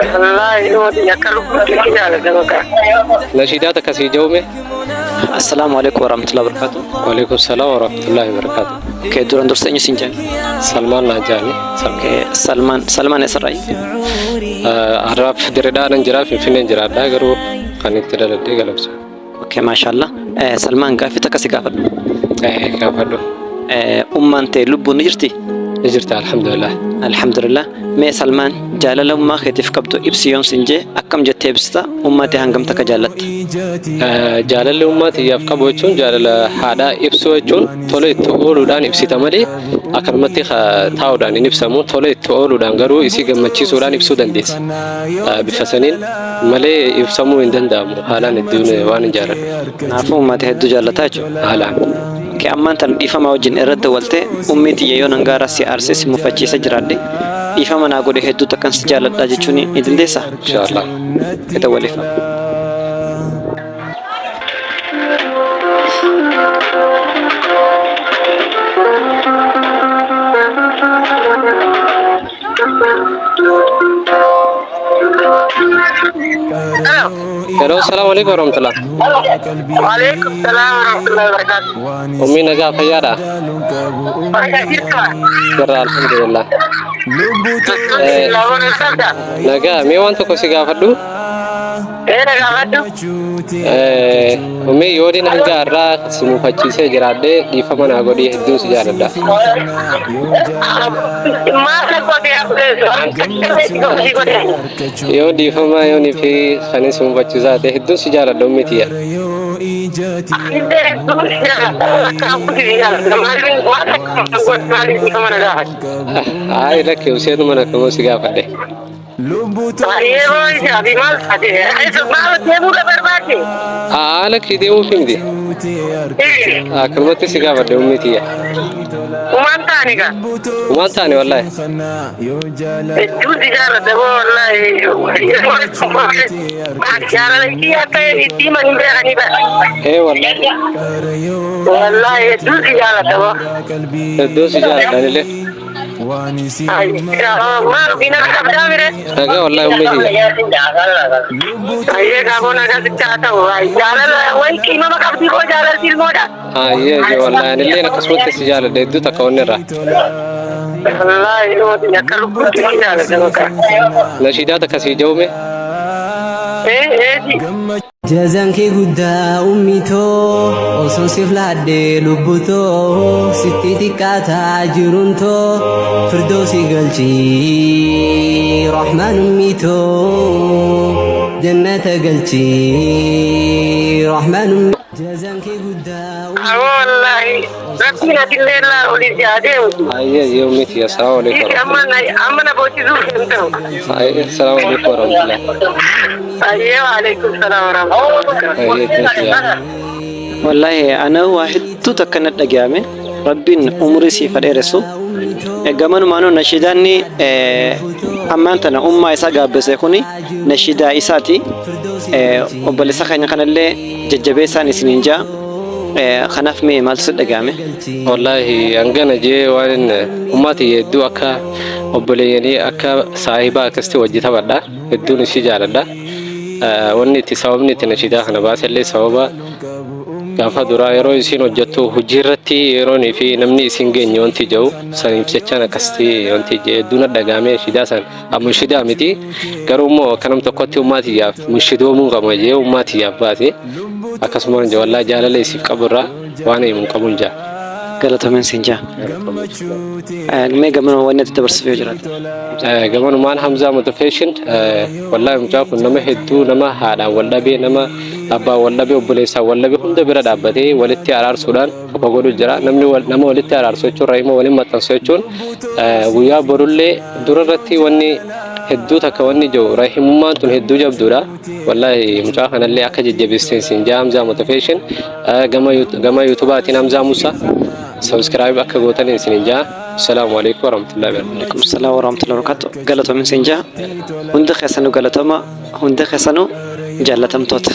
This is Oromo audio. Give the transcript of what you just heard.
Wallaahi dhumati akka lubbuutti si jaalladha bakka. Nashiidaa takka sii ja'ume. Assalaamu alaikum warahmatullahi wabarakatuh. Waalaikum salaam warahmatullahi wabarakatuh. Okay, duraan dursa eenyu siin jedhan? Salmaan naa jaani. Okay, Salmaan Salmaan eessarraayi? Har'aaf Diredhaa nan jira, Finfinneen jiraadha, garuu kan itti dhaladhee Galamso. Okay, maashaallah. Salmaan, gaaffii takka si gaafadhu. Gaafadhu. Ummaan tee lubbuun ni jirti? Ni jirti, alhamdulillah. Alhamdulillah. Mee Salmaan, jaalala ummaa keetiif qabdu ibsi yoon siin jee, akkam jettee ibsita? Ummaa tee hangam takka jaallatta? Jaalalli ummaa tiyyaaf qabu jechuun, jaalala haadhaa ibsuu jechuun, tola itti ooluudhaan ibsita malee akkanumatti taa'uudhaan hin ibsamu. Tola itti ooluudhaan garuu isii gammachiisuudhaan ibsuu dandeessa. Bifa saniin malee ibsamuu hin danda'amu. Haalaan hedduun waan hin jaaladhu. Kanaafuu ummaa tee hedduu jaallataa jechuudha. Haalaan. Okay, ammaan tana dhiifama wajjin irratti dawwaltee, ummii tiyya yoo nan gaara si aarsee si mufachiisa jiraadhe dhiifama naa godhe, hedduu takkan si jaaladha jechuun ni dandeessaa? Inshaallah. Okay, dawwaliif. Hello, assalamu alaikum warahmatullah. Waalaikum salaam warahmatullahi wabarakatuh. Ummii, nagaa fayyaadha? Fayyaa jirta? Jirra, alhamdulillah. Alhamdulillah, waan qabda. Nagaa, mee waan tokko si gaafadhu. Ee, na gaafadhu. Ummii, yooniin hanga har'aa si mufachiisee jiraadhee dhiifama naa godhii, hedduun si jaaladha. Maal na godhe waan takka godhe? Yoo dhiifama yoonii fi kanin si mufachiisaa ta'e, hedduun si jaaladha, ummii tiyya. Anillee hedduun si jaaladha. Akka abbuutti si jaaladha. Maaliin waan takka godhe, maaliif dhiifama na gaafadhu? Hayi, lakki, useenuma nakkamoo si gaafadhe. Yeroo isaa fi maal taate? Maal deemuu na barbaadde? Haa, lakki, deemuuf miti. Akkanumatti si gaafadhe, ummii tiyya. Umaan taane gaa. Umaan taane wallaahi. Hedduun si jaaladha boo wallaahi. Jaalala ishii akka itti himan hin beekanii bara. Ee wallaahi. Wallaahi hedduun si jaaladha boo. Hedduun si jaaladha anillee. Maal ofii nama qabdaa mire? Nagaa wallaahi, ummii tiyya. Ayyee, gaafoo nagaa sitti haa ta'u. Jaalala wayi qiimama qabdii koo, jaalalti ilmoodha. Ayyee ayyee, wallaahi anilleen akkasumatti si jaaladha, hedduu takka onni irraa. Wallaahi dhumati akka lubbuutti si jaaladha bakka. Nashiidaa takka sii ja'ume. Ee eeti. Jazaan kee guddaa ummitoo, osoon siif laadhee lubbutoo, sitti xiqqaataa jiruntoo, firdoosi galchii rahmaan ummitoo, jannata galchii rahmaan ummitoo. Jazaan kee guddaa. Awoo wallaahi rabbiin atillee irraa olii si haa deemu. Ayyee ayyee, ummii tiyya, assalaamu alaikum Dhiisi amma warahmatullahi. na amma na boochisuu hin ta'u. Ayyee, assalaamu alaikum warahmatullahi. Ayyee, waalaikum salaam warahmatullahi. Ayyee, hedduu si jaaladha. Wallaahi ana waa hedduu takka na dhaga'ame. Rabbiin umurii siif haa dheeressu. Gamanumaanuu nashiidaanni ammaan tana ummaa isaa gaabbise kuni nashiidaa isaati. Obboleessa keenya kanallee jajjabeessaan isiniin ja'a. Kanaaf mee maaltu si dhaga'ame? Wallaahi hangana jee waan ummaa tiyya hedduu akka obboleeyyanii, akka saahibaa akkasitti wajji taphadha. Hedduun ishii jaaladha. Wanni itti sababni itti nashiidaa kana baasellee sababa gaafa duraa yeroo isiin hojjettu hojii irratti yeroonii fi namni isiin geenye wanti jiru saniif jechaan akkasitti wanti hedduu na dhaga'ame nashiidaa san. Munshidaa miti, garuu immoo akka nam tokkotti ummaa tiyyaaf munshidoomuu qaba jee ummaa tiyyaaf baase. Akkasuma wallaahi jaalala isiif qabu irraa waan himu hin qabuun jaa. Galatoomen siin jaa. Mee gamanuma wanni ati dabarsuuf yoo jiraate. Gamanumaan Hamzaa Motivation, wallaahi mucaa kun nama hedduu, nama haadhaan wal dhabee, nama abbaan wal dhabee, obboleessaan wal dhabee hunda bira dhaabbatee walitti araarsuudhaan tokko godhu jira. Namni nama walitti araarsu jechuun, rahima waliin maxxansu jechuun, guyyaa borullee dura irratti wanni hedduu takka wanni jiru rahimummaan tun hedduu jabduudha. Wallaahi mucaa kanallee akka jajjabeesseen siin jaa. Hamzaa Motivation gama YouTubaatiin Hamzaa Musa subscribe akka gootaniin isin jaa. Assalaamu alaikum warahmatullahi wabarakatuh. Alaikum salaam warahmatullahi wabarakatuh. Galatoomin siin jaa. Hundi keessanuu galatooma. Hundi keessanuu jaallatamtoota.